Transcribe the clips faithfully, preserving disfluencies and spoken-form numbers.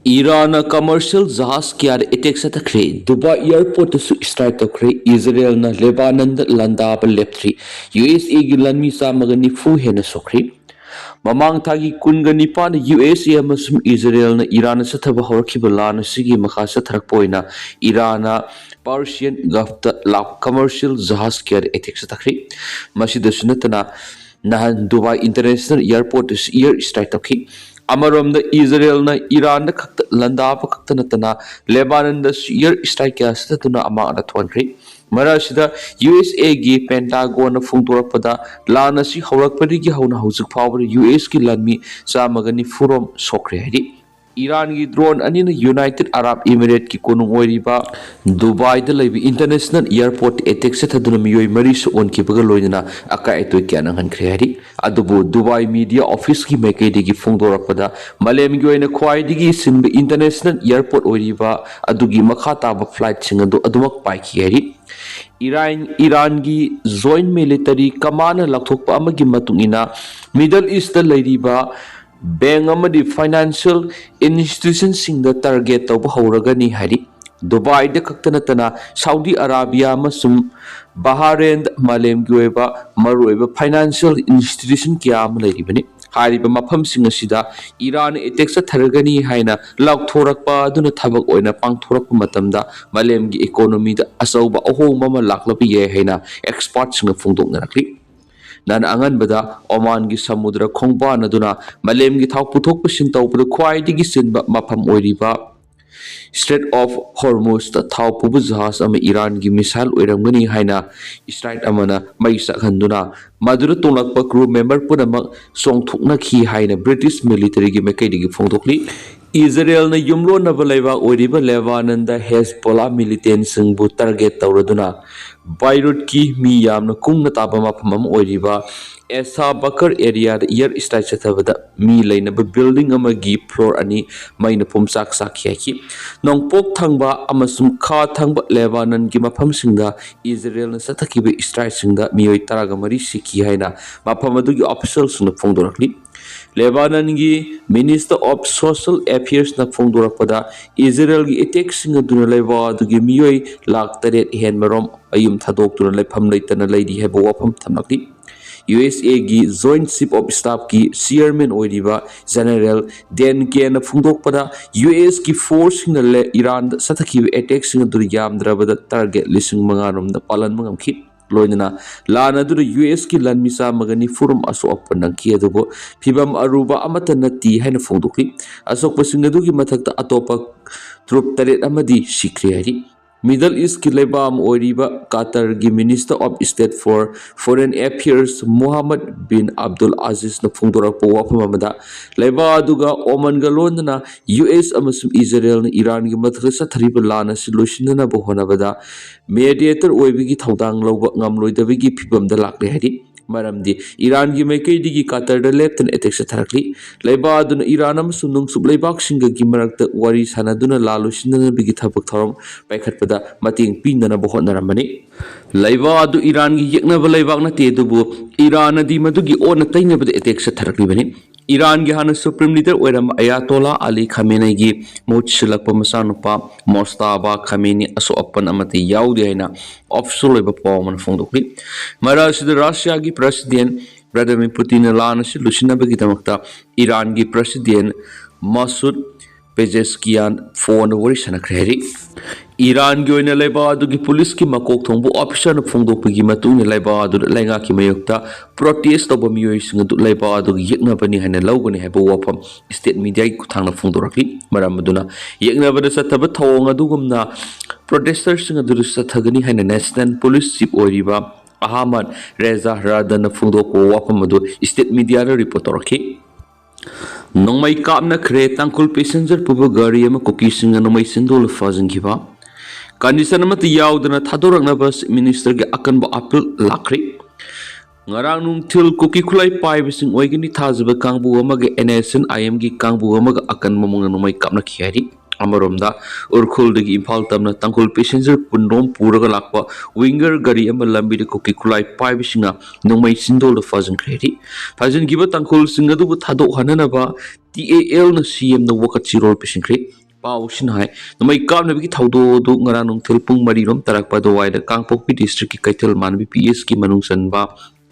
ꯏꯔꯥꯟꯅ commercial ꯖꯍꯥꯖ ꯀꯌꯥꯗ attack ꯆꯠꯊꯈ꯭ꯔꯦ꯫ Dubai ꯑꯦꯌꯔꯄꯣꯔꯠꯇꯁꯨ strike ꯇꯧꯈ꯭ꯔꯦ꯫ ꯏꯖꯔꯦꯜꯅ ꯂꯦꯕꯥꯅꯟꯗ ꯂꯥꯟꯗꯥꯕ ꯂꯦꯞꯇ꯭ꯔꯤ꯫ ꯌꯨ ꯑꯦꯁ ꯑꯦꯒꯤ ꯂꯥꯟꯃꯤ ꯆꯥꯝꯃꯒ ꯅꯤꯐꯨ ꯍꯦꯟꯅ ꯁꯣꯛꯈ꯭ꯔꯦ꯫ ꯃꯃꯥꯡ ꯊꯥꯒꯤ ꯀꯨꯟꯒ ꯅꯤꯄꯥꯟꯗ ꯌꯨ ꯑꯦꯁ ꯑꯦ ꯑꯃꯁꯨꯡ ꯏꯖꯔꯦꯜꯅ ꯏꯔꯥꯟꯅ ꯆꯠꯊꯕ ꯍꯧꯔꯛꯈꯤꯕ ꯂꯥꯟ ꯑꯁꯤꯒꯤ ꯃꯈꯥ ꯆꯠꯊꯔꯛꯄ ꯑꯣꯏꯅ ꯏꯔꯥꯟꯅ ꯄꯥꯔꯁꯤꯌꯟ ꯒꯜꯐꯇ ꯂꯥꯛꯄ ꯀꯃꯔꯁꯤꯌꯦꯜ ꯖꯍꯥꯖ ꯀꯌꯥꯗ ꯑꯦꯇꯦꯛ ꯆꯠꯊꯈ꯭ꯔꯦ꯫ ꯃꯁꯤꯗꯁꯨ ꯅꯠꯇꯅ ꯅꯍꯥꯟ ꯗꯨꯕꯥꯏ ꯏꯟꯇꯔꯅꯦꯁꯅꯦꯜ ꯑꯦꯌꯔꯄꯣꯔꯠꯇꯁꯨ ꯑꯦꯌꯔ ꯁ꯭ꯇ꯭ꯔꯥꯏꯛ ꯇꯧꯈꯤ꯫ ꯑꯃꯔꯣꯝꯗ ꯏꯖꯔꯦꯜꯅ ꯏꯔꯥꯟꯗ ꯈꯛꯇ ꯂꯥꯟꯗꯥꯕ ꯈꯛꯇ ꯅꯠꯇꯅ ꯂꯦꯕꯥꯅꯟꯗꯁꯨ ꯑꯦꯌꯔ ꯁ꯭ꯇ꯭ꯔꯥꯏꯛ ꯀꯌꯥ ꯆꯠꯊꯗꯨꯅ ꯑꯃꯥꯡ ꯑꯇꯥ ꯊꯣꯛꯍꯟꯈ꯭ꯔꯦ꯫ ꯃꯔꯛ ꯑꯁꯤꯗ ꯌꯨ ꯑꯦꯁ ꯑꯦꯒꯤ ꯄꯦꯟꯇꯥꯒꯣꯟꯅ ꯐꯣꯡꯗꯣꯔꯛꯄꯗ ꯂꯥꯟ ꯑꯁꯤ ꯍꯧꯔꯛꯄꯗꯒꯤ ꯍꯧꯅ ꯍꯧꯖꯤꯛ ꯐꯥꯎꯕꯗ ꯌꯨ ꯑꯦꯁꯀꯤ ꯂꯥꯟꯃꯤ ꯆꯥꯝꯃꯒ ꯅꯤꯐꯨ ꯔꯣꯝ ꯁꯣꯛꯈ꯭ꯔꯦ ꯍꯥꯏꯔꯤ꯫ ꯏꯔꯥꯟꯒꯤ ꯗ꯭ꯔꯣꯟ ꯑꯅꯤꯅ ꯌꯨꯅꯥꯏꯇꯦꯗ ꯑꯔꯥꯕ ꯏꯃꯤꯔꯦꯠꯀꯤ ꯀꯣꯅꯨꯡ ꯑꯣꯏꯔꯤꯕ ꯗꯨꯕꯥꯏꯗ ꯂꯩꯕ ꯏꯟꯇꯔꯅꯦꯁꯅꯦꯜ ꯑꯦꯌꯔꯄꯣꯔꯠ ꯑꯦꯇꯦꯛ ꯆꯠꯊꯗꯨꯅ ꯃꯤꯑꯣꯏ ꯃꯔꯤ ꯁꯣꯛꯍꯟꯈꯤꯕꯒ ꯂꯣꯏꯅꯅ ꯑꯀꯥꯏ ꯑꯇꯣꯏ ꯀꯌꯥ ꯅꯪꯍꯟꯈ꯭ꯔꯦ ꯍꯥꯏꯔꯤ꯫ ꯑꯗꯨꯕꯨ ꯗꯨꯕꯥꯏ ꯃꯤꯗꯤꯌꯥ ꯑꯣꯐꯤꯁꯀꯤ ꯃꯥꯏꯀꯩꯗꯒꯤ ꯐꯣꯡꯗꯣꯔꯛꯄꯗ ꯃꯥꯂꯦꯝꯒꯤ ꯑꯣꯏꯅ ꯈ꯭ꯋꯥꯏꯗꯒꯤ ꯆꯤꯟꯕ ꯏꯟꯇꯔꯅꯦꯁꯅꯦꯜ ꯑꯦꯌꯔꯄꯣꯔꯠ ꯑꯣꯏꯔꯤꯕ ꯑꯗꯨꯒꯤ ꯃꯈꯥ ꯇꯥꯕ ꯐ꯭ꯂꯥꯏꯠꯁꯤꯡ ꯑꯗꯨ ꯑꯗꯨꯃꯛ ꯄꯥꯏꯈꯤ ꯍꯥꯏꯔꯤ꯫ ꯏꯔꯥꯟ, ꯏꯔꯥꯟꯒꯤ ꯖꯣꯏꯟ ꯃꯤꯂꯤꯇꯔꯤ ꯀꯃꯥꯟꯅ ꯂꯥꯎꯊꯣꯛꯄ ꯑꯃꯒꯤ ꯃꯇꯨꯡ ꯏꯟꯅ ꯃꯤꯗꯜ ꯏꯁꯇ ꯂꯩꯔꯤꯕ ꯕꯦꯡ ꯑꯃꯗꯤ ꯐꯥꯏꯅꯥꯟꯁꯤꯌꯦꯜ ꯏꯟꯁꯇꯤꯇ꯭ꯌꯨꯁꯟꯁꯤꯡꯗ ꯇꯥꯔꯒꯦꯠ ꯇꯧꯕ ꯍꯧꯔꯒꯅꯤ ꯍꯥꯏꯔꯤ꯫ ꯗꯨꯕꯥꯏꯗ ꯈꯛꯇ ꯅꯠꯇꯅ ꯁꯥꯎꯗꯤ ꯑꯔꯥꯕꯤꯌꯥ ꯑꯃꯁꯨꯡ ꯕꯍꯥꯔꯦꯟꯗ ꯃꯥꯂꯦꯝꯒꯤ ꯑꯣꯏꯕ ꯃꯔꯨꯑꯣꯏꯕ ꯐꯥꯏꯅꯥꯟꯁꯤꯌꯦꯜ ꯏꯟꯁꯇꯤꯇ꯭ꯌꯨꯁꯟ ꯀꯌꯥ ꯑꯃ ꯂꯩꯔꯤꯕꯅꯤ꯫ ꯍꯥꯏꯔꯤꯕ ꯃꯐꯝꯁꯤꯡ ꯑꯁꯤꯗ ꯏꯔꯥꯟ ꯑꯦꯇꯦꯛ ꯆꯠꯊꯔꯒꯅꯤ ꯍꯥꯏꯅ ꯂꯥꯎꯊꯣꯔꯛꯄ ꯑꯗꯨꯅ ꯊꯕꯛ ꯑꯣꯏꯅ ꯄꯥꯡꯊꯣꯔꯛꯄ ꯃꯇꯝꯗ ꯃꯥꯂꯦꯝꯒꯤ ꯏꯀꯣꯅꯣꯃꯤꯗ ꯑꯆꯧꯕ ꯑꯍꯣꯡꯕ ꯑꯃ ꯂꯥꯛꯂꯕ ꯌꯥꯏ ꯍꯥꯏꯅ ꯑꯦꯛꯁꯄꯥꯔꯠꯁꯤꯡꯅ ꯐꯣꯡꯗꯣꯛꯅꯔꯛꯂꯤ꯫ ꯅꯍꯥꯟ ꯑꯉꯟꯕꯗ ꯑꯣꯃꯥꯟꯒꯤ ꯁꯃꯨꯗ꯭ꯔ ꯈꯣꯡꯕꯥꯟ ꯑꯗꯨꯅ ꯃꯥꯂꯦꯝꯒꯤ ꯊꯥꯎ ꯄꯨꯊꯣꯛ ꯄꯨꯁꯤꯟ ꯇꯧꯕꯗ ꯈ꯭ꯋꯥꯏꯗꯒꯤ ꯆꯤꯟꯕ ꯃꯐꯝ ꯑꯣꯏꯔꯤꯕ ꯁ꯭ꯇ꯭ꯔꯦꯠ ꯑꯣꯐ ꯍꯣꯔꯃꯨꯖꯇ ꯊꯥꯎ ꯄꯨꯕ ꯖꯍꯥꯖ ꯑꯃ ꯏꯔꯥꯟꯒꯤ ꯃꯤꯁꯥꯏꯜ ꯑꯣꯏꯔꯝꯒꯅꯤ ꯍꯥꯏꯅ ꯁ꯭ꯇ꯭ꯔꯥꯏꯛ ꯑꯃꯅ ꯃꯩ ꯆꯥꯛꯍꯟꯗꯨꯅ ꯃꯗꯨꯗ ꯇꯣꯡꯂꯛꯄ ꯀ꯭ꯔꯨ ꯃꯦꯝꯕꯔ ꯄꯨꯝꯅꯃꯛ ꯆꯣꯡꯊꯣꯛꯅꯈꯤ ꯍꯥꯏꯅ ꯕ꯭ꯔꯤꯇꯤꯁ ꯃꯤꯂꯤꯇꯔꯤꯒꯤ ꯃꯥꯏꯀꯩꯗꯒꯤ ꯐꯣꯡꯗꯣꯛꯂꯤ꯫ ꯏꯖꯔꯦꯜꯅ ꯌꯨꯝꯂꯣꯟꯅꯕ ꯂꯩꯕꯥꯛ ꯑꯣꯏꯔꯤꯕ ꯂꯦꯕꯥꯅꯟꯗ ꯍꯦꯖꯕꯣꯂꯥ ꯃꯤꯂꯤꯇꯦꯟꯁꯤꯡꯕꯨ ꯇꯥꯔꯒꯦꯠ ꯇꯧꯔꯗꯨꯅ ꯕꯥꯏꯔꯨꯠꯀꯤ ꯃꯤ ꯌꯥꯝꯅ ꯀꯨꯡꯅ ꯇꯥꯕ ꯃꯐꯝ ꯑꯃ ꯑꯣꯏꯔꯤꯕ ꯑꯦꯁꯥ ꯕꯀꯔ ꯑꯦꯔꯤꯌꯥꯗ ꯑꯦꯌꯔ ꯁ꯭ꯇ꯭ꯔꯥꯏꯛ ꯆꯠꯊꯕꯗ ꯃꯤ ꯂꯩꯅꯕ ꯕꯤꯜꯗꯤꯡ ꯑꯃꯒꯤ ꯐ꯭ꯂꯣꯔ ꯑꯅꯤ ꯃꯩꯅ ꯄꯨꯝꯆꯥꯛ ꯆꯥꯛꯈꯤ ꯍꯥꯏꯈꯤ꯫ ꯅꯣꯡꯄꯣꯛ ꯊꯪꯕ ꯑꯃꯁꯨꯡ ꯈꯥ ꯊꯪꯕ ꯂꯦꯕꯥꯅꯟꯒꯤ ꯃꯐꯝꯁꯤꯡꯗ ꯏꯖꯔꯦꯜꯅ ꯆꯠꯊꯈꯤꯕ ꯁ꯭ꯇ꯭ꯔꯥꯏꯛꯁꯤꯡꯗ ꯃꯤꯑꯣꯏ ꯇꯔꯥꯒ ꯃꯔꯤ ꯁꯤꯈꯤ ꯍꯥꯏꯅ ꯃꯐꯝ ꯑꯗꯨꯒꯤ ꯑꯣꯐꯤꯁꯤꯌꯦꯜꯁꯤꯡꯅ ꯐꯣꯡꯗꯣꯔꯛꯂꯤ꯫ ꯂꯦꯕꯥꯅꯟꯒꯤ Minister of Social Affairsꯅ ꯐꯣꯡꯗꯣꯔꯛꯄꯗ, ꯏꯖꯔꯦꯜꯒꯤ ꯑꯦꯇꯦꯛꯁꯤꯡ ꯑꯗꯨꯅ ꯂꯩꯕꯥꯛ ꯑꯗꯨꯒꯤ ꯃꯤꯑꯣꯏ ꯂꯥꯈ ꯇꯔꯦꯠ ꯍꯦꯟꯕꯔꯣꯝ ꯃꯌꯨꯝ ꯊꯥꯗꯣꯛꯇꯨꯅ ꯂꯩꯐꯝ ꯂꯩꯇꯅ ꯂꯩꯔꯤ ꯍꯥꯏꯕ ꯋꯥꯐꯝ ꯊꯝꯂꯛꯂꯤ꯫ ꯌꯨ ꯑꯦꯁ ꯑꯦꯒꯤ Joint Chief of Staffꯀꯤ Chairman ꯑꯣꯏꯔꯤꯕ General Dan Kꯅ ꯐꯣꯡꯗꯣꯛꯄꯗ, ꯌꯨ ꯑꯦꯁꯀꯤ ꯐꯣꯔꯁꯁꯤꯡꯅ ꯏꯔꯥꯟꯗ ꯆꯠꯊꯈꯤꯕ ꯑꯦꯇꯦꯛꯁꯤꯡ ꯑꯗꯨ ꯌꯥꯝꯗ꯭ꯔꯕꯗ target ꯂꯤꯁꯤꯡ ꯃꯉꯥ ꯔꯣꯝꯗ ꯄꯥꯜꯍꯟꯕ ꯉꯝꯈꯤ꯫ ꯂꯣꯏꯅꯅ ꯂꯥꯟ ꯑꯗꯨꯗ ꯌꯨ ꯑꯦꯁꯀꯤ ꯂꯥꯟꯃꯤ ꯆꯥꯝꯃꯒ ꯅꯤꯐꯨ ꯔꯣꯝ ꯑꯁꯣꯛ ꯑꯄꯟ ꯅꯪꯈꯤ, ꯑꯗꯨꯕꯨ ꯐꯤꯚꯝ ꯑꯔꯨꯕ ꯑꯃꯠꯇ ꯅꯠꯇꯦ ꯍꯥꯏꯅ ꯐꯣꯡꯗꯣꯛꯈꯤ꯫ ꯑꯁꯣꯛꯄꯁꯤꯡ ꯑꯗꯨꯒꯤ ꯃꯊꯛꯇ ꯑꯇꯣꯞꯄ ꯇ꯭ꯔꯨꯞ ꯇꯔꯦꯠ ꯑꯃꯗꯤ ꯁꯤꯈ꯭ꯔꯦ ꯍꯥꯏꯔꯤ꯫ Middle Eastꯀꯤ ꯂꯩꯕꯥꯛ ꯑꯃ ꯑꯣꯏꯔꯤꯕ ꯀꯥꯇꯔꯒꯤ Minister of State for Foreign Affairs ꯃꯨꯍꯝꯃꯗ ꯕꯤꯟ ꯑꯕꯗꯨꯜ ꯑꯖꯤꯖꯅ ꯐꯣꯡꯗꯣꯔꯛꯄ ꯋꯥꯐꯝ ꯑꯃꯗ, ꯂꯩꯕꯥꯛ ꯑꯗꯨꯒ ꯑꯣꯃꯟꯒ ꯂꯣꯏꯅꯅ ꯌꯨ ꯑꯦꯁ ꯑꯃꯁꯨꯡ ꯏꯖꯔꯦꯜꯅ ꯏꯔꯥꯟꯒꯤ ꯃꯊꯛꯇ ꯆꯠꯊꯔꯤꯕ ꯂꯥꯟ ꯑꯁꯤ ꯂꯣꯏꯁꯤꯟꯅꯅꯕ ꯍꯣꯠꯅꯕꯗ mediator ꯑꯣꯏꯕꯒꯤ ꯊꯧꯗꯥꯡ ꯂꯧꯕ ꯉꯝꯂꯣꯏꯗꯕꯒꯤ ꯐꯤꯚꯝꯗ ꯂꯥꯛꯂꯦ ꯍꯥꯏꯔꯤ꯫ ꯃꯔꯝꯗꯤ ꯏꯔꯥꯟꯒꯤ ꯃꯥꯏꯀꯩꯗꯒꯤ ꯀꯥꯇꯔꯗ ꯂꯦꯞꯇꯅ ꯑꯦꯇꯦꯛ ꯆꯠꯊꯔꯛꯂꯤ꯫ ꯂꯩꯕꯥꯛ ꯑꯗꯨꯅ ꯏꯔꯥꯟ ꯑꯃꯁꯨꯡ ꯅꯣꯡꯆꯨꯞ ꯂꯩꯕꯥꯛꯁꯤꯡꯒꯒꯤ ꯃꯔꯛꯇ ꯋꯥꯔꯤ ꯁꯥꯅꯗꯨꯅ ꯂꯥꯟ ꯂꯣꯏꯁꯤꯟꯅꯅꯕꯒꯤ ꯊꯕꯛ ꯊꯧꯔꯝ ꯄꯥꯏꯈꯠꯄꯗ ꯃꯇꯦꯡ ꯄꯤꯅꯅꯕ ꯍꯣꯠꯅꯔꯝꯕꯅꯤ꯫ ꯂꯩꯕꯥꯛ ꯑꯗꯨ ꯏꯔꯥꯟꯒꯤ ꯌꯦꯛꯅꯕ ꯂꯩꯕꯥꯛ ꯅꯠꯇꯦ, ꯑꯗꯨꯕꯨ ꯏꯔꯥꯟꯅꯗꯤ ꯃꯗꯨꯒꯤ ꯑꯣꯟꯅ ꯇꯩꯅꯕꯗ ꯑꯦꯇꯦꯛ ꯆꯠꯊꯔꯛꯂꯤꯕꯅꯤ꯫ ꯏꯔꯥꯟꯒꯤ ꯍꯥꯟꯅ Supreme Leader ꯑꯣꯏꯔꯝꯕ ꯑꯌꯥꯇꯣꯂꯥ ꯑꯂꯤ ꯈꯥꯃꯦꯅꯩꯒꯤ ꯃꯍꯨꯠ ꯁꯤꯜꯂꯛꯄ ꯃꯆꯥꯅꯨꯄꯥ ꯃꯣꯁꯇꯥꯕꯥ ꯈꯥꯃꯦꯅꯤ ꯑꯁꯣꯛ ꯑꯄꯟ ꯑꯃꯠꯇ ꯌꯥꯎꯗꯦ ꯍꯥꯏꯅ official ꯑꯣꯏꯕ ꯄꯥꯎ ꯑꯃꯅ ꯐꯣꯡꯗꯣꯛꯂꯤ꯫ ꯃꯔꯛ ꯑꯁꯤꯗ ꯔꯁꯤꯌꯥꯒꯤ President ꯚ꯭ꯂꯥꯗꯤꯃꯤꯔ ꯄꯨꯇꯤꯟꯅ ꯂꯥꯟ ꯑꯁꯤ ꯂꯣꯏꯁꯤꯟꯅꯕꯒꯤꯗꯃꯛꯇ ꯏꯔꯥꯟꯒꯤ President ꯃꯁꯨꯗ ꯄꯦꯖꯦꯁꯀꯤꯌꯥꯟ ꯐꯣꯟꯗ ꯋꯥꯔꯤ ꯁꯥꯟꯅꯈ꯭ꯔꯦ ꯍꯥꯏꯔꯤ꯫ ꯏꯔꯥꯟꯒꯤ ꯑꯣꯏꯅ ꯂꯩꯕꯥꯛ ꯑꯗꯨꯒꯤ ꯄꯨꯂꯤꯁꯀꯤ ꯃꯀꯣꯛ ꯊꯣꯡꯕ officerꯅ ꯐꯣꯡꯗꯣꯛꯄꯒꯤ ꯃꯇꯨꯡ ꯏꯟꯅ, ꯂꯩꯕꯥꯛ ꯑꯗꯨꯗ ꯂꯩꯉꯥꯛꯀꯤ ꯃꯥꯌꯣꯛꯇ protest ꯇꯧꯕ ꯃꯤꯑꯣꯏꯁꯤꯡ ꯑꯗꯨ ꯂꯩꯕꯥꯛ ꯑꯗꯨꯒꯤ ꯌꯦꯛꯅꯕꯅꯤ ꯍꯥꯏꯅ ꯂꯧꯒꯅꯤ ꯍꯥꯏꯕ ꯋꯥꯐꯝ state mediaꯒꯤ ꯈꯨꯠꯊꯥꯡꯗ ꯐꯣꯡꯗꯣꯔꯛꯂꯤ꯫ ꯃꯔꯝ ꯑꯗꯨꯅ ꯌꯦꯛꯅꯕꯗ ꯆꯠꯊꯕ ꯊꯧꯑꯣꯡ ꯑꯗꯨꯒꯨꯝꯅ protesterꯁꯤꯡ ꯑꯗꯨꯗꯁꯨ ꯆꯠꯊꯒꯅꯤ ꯍꯥꯏꯅ National Police Chief ꯑꯣꯏꯔꯤꯕ ꯑꯍꯃꯗ ꯔꯦꯖꯥ ꯔꯥꯗꯟꯅ ꯐꯣꯡꯗꯣꯛꯄ ꯋꯥꯐꯝ ꯑꯗꯨ state mediaꯗ report ꯇꯧꯔꯛꯈꯤ꯫ ꯅꯣꯡꯃꯩ ꯀꯥꯞꯅꯈ꯭ꯔꯦ꯫ ꯇꯥꯡꯈꯨꯜ passenger ꯄꯨꯕ ꯒꯥꯔꯤ ꯑꯃ ꯀꯨꯀꯤꯁꯤꯡꯅ ꯅꯣꯡꯃꯩ ꯆꯤꯟꯗꯣꯛꯂ ꯐꯥꯖꯤꯟꯈꯤꯕ꯫ Condition ꯑꯃꯠꯇ ꯌꯥꯎꯗꯅ ꯊꯥꯗꯣꯔꯛꯅꯕ Chief Ministerꯒꯤ ꯑꯀꯟꯕ appeal ꯂꯥꯛꯈ꯭ꯔꯤ꯫ ꯉꯔꯥꯡ ꯅꯨꯡꯊꯤꯜ ꯀꯨꯀꯤ ꯈꯨꯠꯂꯥꯏ ꯄꯥꯏꯕꯁꯤꯡ ꯑꯣꯏꯒꯅꯤ ꯊꯥꯖꯕ ꯀꯥꯡꯕꯨ ꯑꯃꯒ NSCN-IMꯒꯤ ꯀꯥꯡꯕꯨ ꯑꯃꯒ ꯑꯀꯟꯕ ꯃꯑꯣꯡꯗ ꯅꯣꯡꯃꯩ ꯀꯥꯞꯅꯈꯤ ꯍꯥꯏꯔꯤ꯫ ꯑꯃꯔꯣꯝꯗ, ꯎꯔꯈꯨꯜꯗꯒꯤ ꯏꯝꯐꯥꯜ ꯇꯝꯅ ꯇꯥꯡꯈꯨꯜ ꯄꯦꯁꯦꯟꯖꯔ ꯀꯨꯟꯔꯣꯝ ꯄꯨꯔꯒ ꯂꯥꯛꯄ ꯋꯤꯡꯒꯔ ꯒꯥꯔꯤ ꯑꯃ ꯂꯝꯕꯤꯗ ꯀꯨꯀꯤ ꯈꯨꯠꯂꯥꯏ ꯄꯥꯏꯕꯁꯤꯡꯅ ꯅꯣꯡꯃꯩ ꯆꯤꯟꯗꯣꯜꯗ ꯐꯥꯖꯤꯟꯈ꯭ꯔꯦ ꯍꯥꯏꯔꯤ꯫ ꯐꯥꯖꯤꯟꯈꯤꯕ ꯇꯥꯡꯈꯨꯜꯁꯤꯡ ꯑꯗꯨꯕꯨ ꯊꯥꯗꯣꯛꯍꯟꯅꯅꯕ ꯇꯤ ꯑꯦ ꯑꯦꯜꯅ ꯁꯤ ꯑꯦꯝꯗ ꯋꯥꯀꯠ ꯆꯤꯔꯣꯜ ꯄꯤꯁꯤꯟꯈ꯭ꯔꯦ꯫ ꯄꯥꯎꯁꯤꯅ ꯍꯥꯏ, ꯅꯣꯡꯃꯩ ꯀꯥꯞꯅꯕꯒꯤ ꯊꯧꯗꯣꯛ ꯑꯗꯨ ꯉꯔꯥꯡ ꯅꯨꯡꯊꯤꯜ ꯄꯨꯡ ꯃꯔꯤꯔꯣꯝ ꯇꯥꯔꯛꯄ ꯑꯗꯨꯋꯥꯏꯗ ꯀꯥꯡꯄꯣꯛꯄꯤ ꯗꯤꯁꯇ꯭ꯔꯤꯛꯀꯤ ꯀꯩꯊꯦꯜ ꯃꯥꯟꯕꯤ ꯄꯤ ꯑꯦꯁꯀꯤ ꯃꯅꯨꯡ ꯆꯟꯕ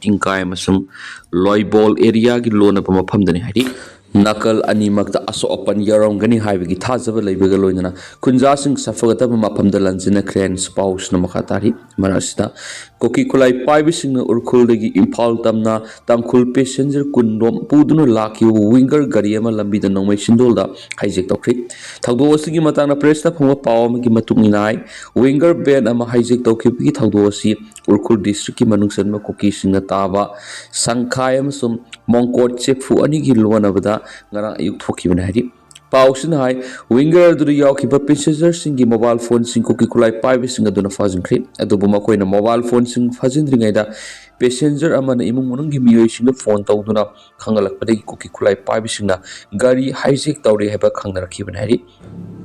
ꯇꯤꯡꯀꯥꯏ ꯑꯃꯁꯨꯡ ꯂꯣꯏꯕꯣꯜ ꯑꯦꯔꯤꯌꯥꯒꯤ ꯂꯣꯟꯅꯕ ꯃꯐꯝꯗꯅꯤ ꯍꯥꯏꯔꯤ꯫ ꯅꯥꯀꯜ ꯑꯅꯤꯃꯛꯇ ꯑꯁꯣꯛ ꯑꯄꯟ ꯌꯥꯎꯔꯝꯒꯅꯤ ꯍꯥꯏꯕꯒꯤ ꯊꯥꯖꯕ ꯂꯩꯕꯒ ꯂꯣꯏꯅꯅ ꯈꯨꯟꯖꯥꯁꯤꯡ ꯁꯥꯐꯒꯠꯇꯕ ꯃꯐꯝꯗ ꯂꯥꯟꯖꯤꯟꯅꯈ꯭ꯔꯦ ꯍꯥꯏꯅꯁꯨ ꯄꯥꯎꯁꯤꯅ ꯃꯈꯥ ꯇꯥꯔꯤ꯫ ꯃꯔꯛ ꯑꯁꯤꯗ, ꯀꯨꯀꯤ ꯈꯨꯠꯂꯥꯏ ꯄꯥꯏꯕꯁꯤꯡꯅ ꯎꯔꯈꯨꯜꯗꯒꯤ ꯏꯝꯐꯥꯜ ꯇꯝꯅ ꯇꯥꯡꯈꯨꯜ ꯄꯦꯁꯦꯟꯖꯔ ꯀꯨꯟꯔꯣꯝ ꯄꯨꯗꯨꯅ ꯂꯥꯛꯈꯤꯕ ꯋꯤꯡꯒꯔ ꯒꯥꯔꯤ ꯑꯃ ꯂꯝꯕꯤꯗ ꯅꯣꯡꯃꯩ ꯆꯤꯟꯗꯣꯜꯗ ꯍꯥꯏꯖꯦꯛ ꯇꯧꯈ꯭ꯔꯤ꯫ ꯊꯧꯗꯣꯛ ꯑꯁꯤꯒꯤ ꯃꯇꯥꯡꯗ ꯄ꯭ꯔꯦꯁꯇ ꯐꯪꯕ ꯄꯥꯎ ꯑꯃꯒꯤ ꯃꯇꯨꯡ ꯏꯟꯅ ꯍꯥꯏ, ꯋꯤꯡꯒꯔ ꯚꯦꯟ ꯑꯃ ꯍꯥꯏꯖꯦꯛ ꯇꯧꯈꯤꯕꯒꯤ ꯊꯧꯗꯣꯛ ꯑꯁꯤ ꯎꯔꯈꯨꯜ ꯗꯤꯁꯇ꯭ꯔꯤꯛꯀꯤ ꯃꯅꯨꯡ ꯆꯟꯕ ꯀꯨꯀꯤꯁꯤꯡꯅ ꯇꯥꯕ ꯁꯪꯈꯥꯏ ꯑꯃꯁꯨꯡ ꯃꯣꯡꯀꯣꯠ ꯆꯦꯐꯨ ꯑꯅꯤꯒꯤ ꯂꯣꯟꯅꯕꯗ ꯉꯔꯥꯡ ꯑꯌꯨꯛ ꯊꯣꯛꯈꯤꯕꯅꯤ ꯍꯥꯏꯔꯤ꯫ ꯄꯥꯎꯁꯤꯅ ꯍꯥꯏ, ꯋꯤꯡꯒꯔ ꯑꯗꯨꯗ ꯌꯥꯎꯈꯤꯕ ꯄꯦꯁꯦꯟꯖꯔꯁꯤꯡꯒꯤ ꯃꯣꯕꯥꯏꯜ ꯐꯣꯟꯁꯤꯡ ꯀꯨꯀꯤ ꯈꯨꯠꯂꯥꯏ ꯄꯥꯏꯕꯁꯤꯡ ꯑꯗꯨꯅ ꯐꯥꯖꯤꯟꯈ꯭ꯔꯦ꯫ ꯑꯗꯨꯕꯨ ꯃꯈꯣꯏꯅ ꯃꯣꯕꯥꯏꯜ ꯐꯣꯟꯁꯤꯡ ꯐꯥꯖꯤꯟꯗ꯭ꯔꯤꯉꯩꯗ ꯄꯦꯁꯦꯟꯖꯔ ꯑꯃꯅ ꯏꯃꯨꯡ ꯃꯅꯨꯡꯒꯤ ꯃꯤꯑꯣꯏꯁꯤꯡꯗ ꯐꯣꯟ ꯇꯧꯗꯨꯅ ꯈꯪꯍꯜꯂꯛꯄꯗꯒꯤ ꯀꯨꯀꯤ ꯈꯨꯠꯂꯥꯏ ꯄꯥꯏꯕꯁꯤꯡꯅ ꯒꯥꯔꯤ ꯍꯥꯏꯖꯦꯛ ꯇꯧꯔꯦ ꯍꯥꯏꯕ ꯈꯪꯅꯔꯛꯈꯤꯕꯅꯤ ꯍꯥꯏꯔꯤ꯫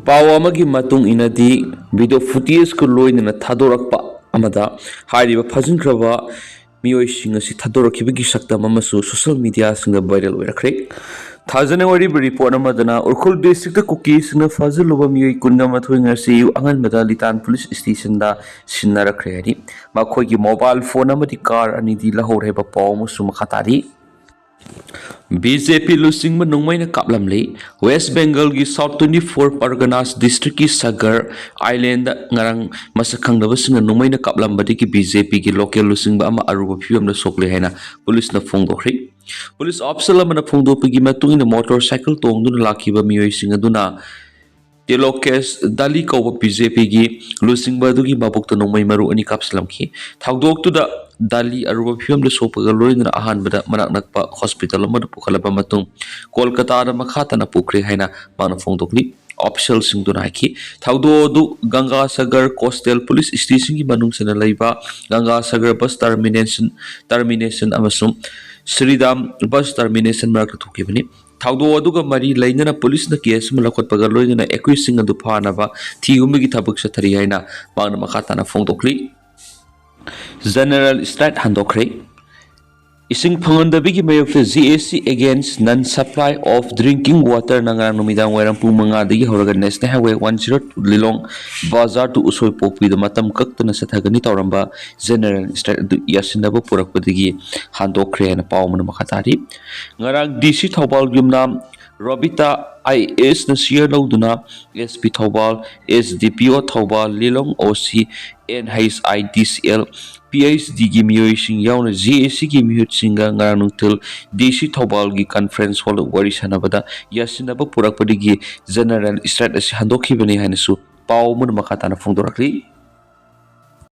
ꯄꯥꯎ ꯑꯃꯒꯤ ꯃꯇꯨꯡ ꯏꯟꯅꯗꯤ, ꯚꯤꯗꯤꯑꯣ ꯐꯨꯇꯦꯖꯀ ꯂꯣꯏꯅꯅ ꯊꯥꯗꯣꯔꯛꯄ ꯑꯃꯗ ꯍꯥꯏꯔꯤꯕ ꯐꯥꯖꯤꯟꯈ꯭ꯔꯕ ꯃꯤꯑꯣꯏꯁꯤꯡ ꯑꯁꯤ ꯊꯥꯗꯣꯔꯛꯈꯤꯕꯒꯤ ꯁꯛꯇꯝ ꯑꯃꯁꯨ ꯁꯣꯁꯤꯌꯦꯜ ꯃꯤꯗꯤꯌꯥꯁꯤꯡꯗ ꯚꯥꯏꯔꯦꯜ ꯑꯣꯏꯔꯛꯈ꯭ꯔꯦ꯫ ꯊꯥꯖꯅꯤꯡ ꯑꯣꯏꯔꯤꯕ ꯔꯤꯄꯣꯔꯠ ꯑꯃꯗꯅ ꯎꯔꯈꯨꯜ ꯗꯤꯁꯇ꯭ꯔꯤꯛꯇ ꯀꯨꯀꯤꯁꯤꯡꯅ ꯐꯥꯖꯤꯜꯂꯨꯕ ꯃꯤꯑꯣꯏ ꯀꯨꯟꯒ ꯃꯥꯊꯣꯏ ꯉꯁꯤ ꯑꯌꯨꯛ ꯑꯉꯟꯕꯗ ꯂꯤꯇꯥꯟ ꯄꯨꯂꯤꯁ ꯁ꯭ꯇꯦꯁꯟꯗ ꯁꯤꯟꯅꯔꯛꯈ꯭ꯔꯦ ꯍꯥꯏꯔꯤ꯫ ꯃꯈꯣꯏꯒꯤ ꯃꯣꯕꯥꯏꯜ ꯐꯣꯟ ꯑꯃꯗꯤ ꯀꯥꯔ ꯑꯅꯤꯗꯤ ꯂꯧꯍꯧꯔꯦ ꯍꯥꯏꯕ ꯄꯥꯎ ꯑꯃꯁꯨ ꯃꯈꯥ ꯇꯥꯔꯤ꯫ ꯕꯤ ꯖꯦ ꯄꯤ ꯂꯨꯆꯤꯡꯕ ꯅꯣꯡꯃꯩꯅ ꯀꯥꯞꯂꯝꯂꯤ꯫ ꯋꯦꯁ ꯕꯦꯡꯒꯜꯒꯤ ꯁꯥꯎꯠ ꯇ꯭ꯋꯦꯟꯇꯤ ꯐꯣꯔ ꯄꯔꯒꯅꯥꯁ ꯗꯤꯁꯇ꯭ꯔꯤꯛꯀꯤ ꯁꯒꯔ ꯑꯥꯏꯂꯦꯟꯗ ꯉꯔꯥꯡ ꯃꯁꯛ ꯈꯪꯗꯕꯁꯤꯡꯅ ꯅꯣꯡꯃꯩꯅ ꯀꯥꯞꯂꯝꯕꯗꯒꯤ ꯕꯤ ꯖꯦ ꯄꯤꯒꯤ ꯂꯣꯀꯦꯜ ꯂꯨꯆꯤꯡꯕ ꯑꯃ ꯑꯔꯨꯕ ꯐꯤꯕꯝꯗ ꯁꯣꯛꯂꯦ ꯍꯥꯏꯅ ꯄꯨꯂꯤꯁꯅ ꯐꯣꯡꯗꯣꯛꯈ꯭ꯔꯤ꯫ ꯄꯨꯂꯤꯁ ꯑꯣꯐꯤꯁꯔ ꯑꯃꯅ ꯐꯣꯡꯗꯣꯛꯄꯒꯤ ꯃꯇꯨꯡ ꯏꯟꯅ, ꯃꯣꯇꯣꯔ ꯁꯥꯏꯀꯜ ꯇꯣꯡꯗꯨꯅ ꯂꯥꯛꯈꯤꯕ ꯃꯤꯑꯣꯏꯁꯤꯡ ꯑꯗꯨꯅ ꯇꯦꯂꯣꯀꯦꯁ ꯗꯥꯂꯤ ꯀꯧꯕ ꯕꯤ ꯖꯦ ꯄꯤꯒꯤ ꯂꯨꯆꯤꯡꯕ ꯑꯗꯨꯒꯤ ꯃꯕꯨꯛꯇ ꯅꯣꯡꯃꯩ ꯃꯔꯨ ꯑꯅꯤ ꯀꯥꯞꯁꯤꯜꯂꯝꯈꯤ꯫ ꯊꯧꯗꯣꯛꯇꯨꯗ ꯗꯥꯂꯤ ꯑꯔꯨꯕ ꯐꯤꯕꯝꯗ ꯁꯣꯛꯄꯒ ꯂꯣꯏꯅꯅ ꯑꯍꯥꯟꯕꯗ ꯃꯅꯥꯛ ꯅꯛꯄ ꯍꯣꯁꯄꯤꯇꯥꯜ ꯑꯃꯗ ꯄꯨꯈꯠꯂꯕ ꯃꯇꯨꯡ, ꯀꯣꯜꯀꯇꯥꯗ ꯃꯈꯥ ꯇꯥꯅ ꯄꯨꯈ꯭ꯔꯦ ꯍꯥꯏꯅ ꯃꯥꯅ ꯐꯣꯡꯗꯣꯛꯂꯤ꯫ ꯑꯣꯐꯤꯁꯤꯌꯦꯜꯁꯤꯡꯗꯨꯅ ꯍꯥꯏꯈꯤ, ꯊꯧꯗꯣꯛ ꯑꯗꯨ ꯒꯪꯒꯥ ꯁꯥꯒꯔ ꯀꯣꯁꯇꯦꯜ ꯄꯨꯂꯤꯁ ꯁ꯭ꯇꯦꯁꯟꯒꯤ ꯃꯅꯨꯡ ꯆꯟꯅ ꯂꯩꯕ ꯒꯪꯒꯥ ꯁꯥꯒꯔ ꯕꯁ ꯇꯔꯃꯤꯅꯦꯁꯟ, ꯇꯔꯃꯤꯅꯦꯁꯟ ꯑꯃꯁꯨꯡ ꯁ꯭ꯔꯤꯗꯥꯝ ꯕꯁ ꯇꯔꯃꯤꯅꯦꯁꯟ ꯃꯔꯛꯇ ꯊꯣꯛꯈꯤꯕꯅꯤ꯫ ꯊꯧꯗꯣꯛ ꯑꯗꯨꯒ ꯃꯔꯤ ꯂꯩꯅꯅ ꯄꯨꯂꯤꯁꯅ ꯀꯦꯁ ꯑꯃ ꯂꯧꯈꯠꯄꯒ ꯂꯣꯏꯅꯅ ꯑꯦꯀ꯭ꯌꯨꯁꯁꯤꯡ ꯑꯗꯨ ꯐꯥꯅꯕ ꯊꯤꯍꯨꯝꯕꯒꯤ ꯊꯕꯛ ꯆꯠꯊꯔꯤ ꯍꯥꯏꯅ ꯃꯍꯥꯛꯅ ꯃꯈꯥ ꯇꯥꯅ ꯐꯣꯡꯗꯣꯛꯂꯤ꯫ ꯖꯦꯅꯔꯦꯜ ꯁ꯭ꯇ꯭ꯔꯥꯏꯛ ꯍꯟꯗꯣꯛꯈ꯭ꯔꯦ꯫ ꯏꯁꯤꯡ ꯐꯪꯍꯟꯗꯕꯒꯤ ꯃꯥꯌꯣꯛꯇ J A C against non supply of drinking water ꯅ ꯉꯔꯥꯡ ꯅꯨꯃꯤꯗꯥꯡ ꯋꯥꯏꯔꯝ ꯄꯨꯡ ꯃꯉꯥꯗꯒꯤ ꯍꯧꯔꯒ National Highway one zero two Lilong Bazar to ꯎꯁꯣꯏꯄꯣꯛꯄꯤꯗ ꯃꯇꯝ ꯀꯛꯇꯅ ꯆꯠꯊꯒꯅꯤ ꯇꯧꯔꯝꯕ ꯖꯦꯅꯔꯦꯜ ꯁ꯭ꯇ꯭ꯔꯥꯏꯛ ꯑꯗꯨ ꯌꯥꯁꯤꯟꯅꯕ ꯄꯨꯔꯛꯄꯗꯒꯤ ꯍꯟꯗꯣꯛꯈ꯭ꯔꯦ ꯍꯥꯏꯅ ꯄꯥꯎ ꯑꯃꯅ ꯃꯈꯥ ꯇꯥꯔꯤ꯫ ꯉꯔꯥꯡ D C Thoubal Yumnam Robita I A S ꯅ ꯁꯤꯌꯔ ꯂꯧꯗꯨꯅ S P Thoubal, S D P O Thoubal, Lilong O C, N H I D C L, P H D ꯒꯤ ꯃꯤꯑꯣꯏꯁꯤꯡ ꯌꯥꯎꯅ J A C ꯒꯤ ꯃꯤꯍꯨꯠꯁꯤꯡꯒ ꯉꯔꯥꯡ ꯅꯨꯡꯊꯤꯜ D C ꯊꯧꯕꯥꯜꯒꯤ conference hall ꯗ ꯋꯥꯔꯤ ꯁꯥꯟꯅꯕꯗ ꯌꯥꯁꯤꯟꯅꯕ ꯄꯨꯔꯛꯄꯗꯒꯤ ꯖꯦꯅꯔꯦꯜ ꯁ꯭ꯇ꯭ꯔꯥꯏꯛ ꯑꯁꯤ ꯍꯟꯗꯣꯛꯈꯤꯕꯅꯤ ꯍꯥꯏꯅꯁꯨ ꯄꯥꯎ ꯑꯃꯅ ꯃꯈꯥ ꯇꯥꯅ ꯐꯣꯡꯗꯣꯔꯛꯂꯤ꯫